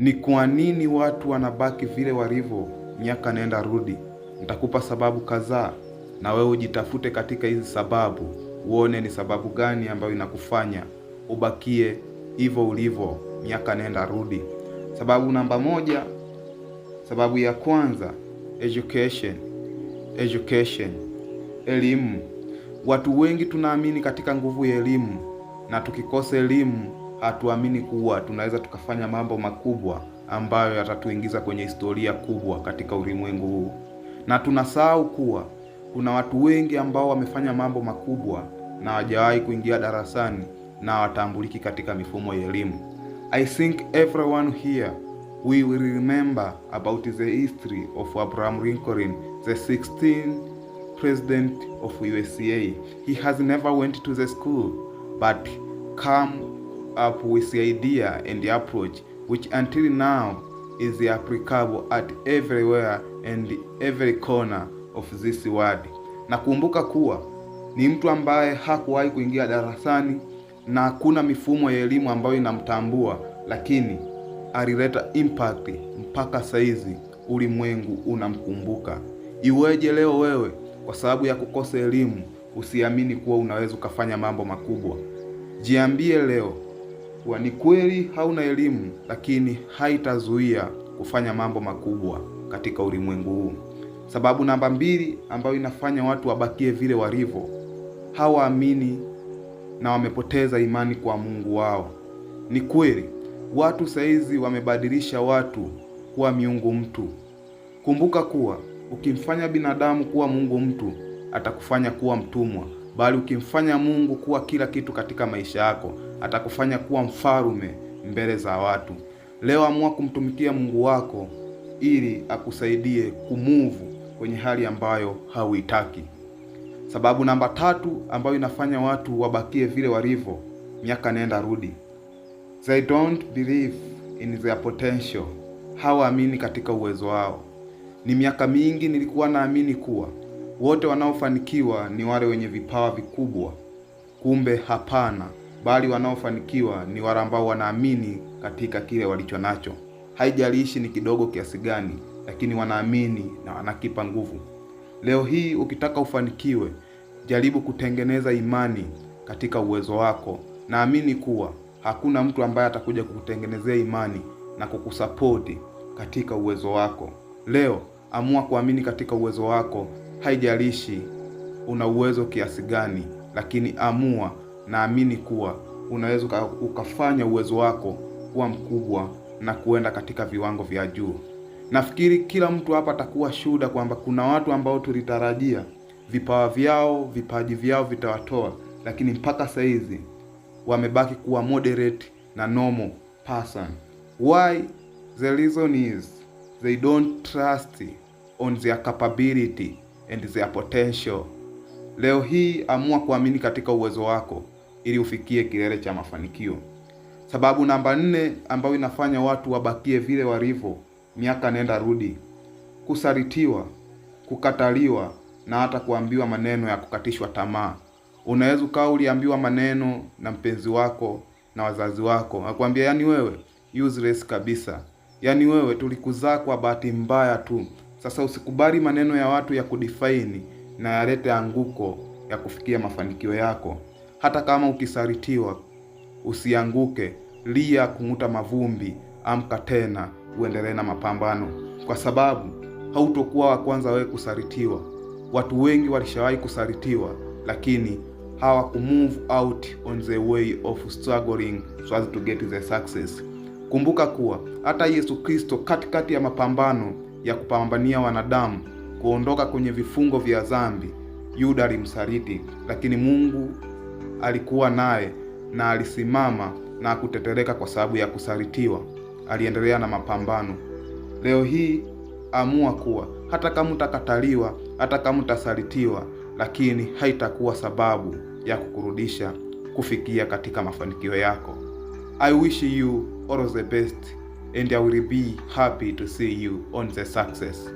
Ni kwa nini watu wanabaki vile walivyo miaka nenda rudi? Nitakupa sababu kadhaa na wewe ujitafute katika hizi sababu, uone ni sababu gani ambayo inakufanya ubakie hivyo ulivyo miaka nenda rudi. Sababu namba moja, sababu ya kwanza, education. Education, elimu. Watu wengi tunaamini katika nguvu ya elimu, na tukikosa elimu hatuamini kuwa tunaweza tukafanya mambo makubwa ambayo yatatuingiza kwenye historia kubwa katika ulimwengu huu, na tunasahau kuwa kuna watu wengi ambao wamefanya mambo makubwa na hawajawahi kuingia darasani na hawatambuliki katika mifumo ya elimu. I think everyone here we will remember about the history of Abraham Lincoln, the 16th president of USA. He has never went to the school but come up with the idea and the approach which until now is applicable at everywhere and every corner of this world. Na kumbuka kuwa ni mtu ambaye hakuwahi kuingia darasani na hakuna mifumo ya elimu ambayo inamtambua, lakini alileta impact mpaka saizi ulimwengu unamkumbuka. Iweje leo wewe kwa sababu ya kukosa elimu usiamini kuwa unaweza ukafanya mambo makubwa? Jiambie leo kuwa ni kweli hauna elimu, lakini haitazuia kufanya mambo makubwa katika ulimwengu huu. Sababu namba mbili ambayo inafanya watu wabakie vile walivyo, hawaamini na wamepoteza imani kwa Mungu wao. Ni kweli watu saizi wamebadilisha watu kuwa miungu mtu. Kumbuka kuwa ukimfanya binadamu kuwa mungu mtu, atakufanya kuwa mtumwa, bali ukimfanya Mungu kuwa kila kitu katika maisha yako, atakufanya kuwa mfalme mbele za watu. Leo amua kumtumikia Mungu wako ili akusaidie kumove kwenye hali ambayo hauitaki. Sababu namba tatu ambayo inafanya watu wabakie vile walivyo miaka nenda rudi, they don't believe in their potential, hawaamini katika uwezo wao. Ni miaka mingi nilikuwa naamini kuwa wote wanaofanikiwa ni wale wenye vipawa vikubwa. Kumbe hapana, bali wanaofanikiwa ni wale ambao wanaamini katika kile walicho nacho, haijalishi ni kidogo kiasi gani, lakini wanaamini na wanakipa nguvu. Leo hii ukitaka ufanikiwe, jaribu kutengeneza imani katika uwezo wako. Naamini kuwa hakuna mtu ambaye atakuja kukutengenezea imani na kukusapoti katika uwezo wako. Leo amua kuamini katika uwezo wako, haijalishi una uwezo kiasi gani, lakini amua, naamini kuwa unaweza ukafanya uwezo wako kuwa mkubwa na kuenda katika viwango vya juu. Nafikiri kila mtu hapa atakuwa shuhuda kwamba kuna watu ambao tulitarajia vipawa vyao, vipaji vyao vitawatoa, lakini mpaka saizi wamebaki kuwa moderate na normal person. Why? The reason is they don't trust on their capability and their potential. Leo hii amua kuamini katika uwezo wako ili ufikie kilele cha mafanikio. Sababu namba nne ambayo inafanya watu wabakie vile walivyo miaka nenda rudi, kusalitiwa, kukataliwa na hata kuambiwa maneno ya kukatishwa tamaa. Unaweza ukawa uliambiwa maneno na mpenzi wako na wazazi wako, akwambia yani wewe useless kabisa, yani wewe tulikuzaa kwa bahati mbaya tu. Sasa usikubali maneno ya watu ya kudefine na yalete anguko ya kufikia mafanikio yako. Hata kama ukisalitiwa, usianguke, lia, kung'uta mavumbi, amka tena, uendelee na mapambano, kwa sababu hautokuwa wa kwanza wewe kusalitiwa. Watu wengi walishawahi kusalitiwa, lakini hawakumove out on the way of struggling so as to get the success. Kumbuka kuwa hata Yesu Kristo katikati ya mapambano ya kupambania wanadamu kuondoka kwenye vifungo vya dhambi, Yuda alimsaliti, lakini Mungu alikuwa naye na alisimama na kutetereka kwa sababu ya kusalitiwa. Aliendelea na mapambano. Leo hii amua kuwa hata kama utakataliwa, hata kama utasalitiwa, lakini haitakuwa sababu ya kukurudisha kufikia katika mafanikio yako. I wish you all the best and I will be happy to see you on the success.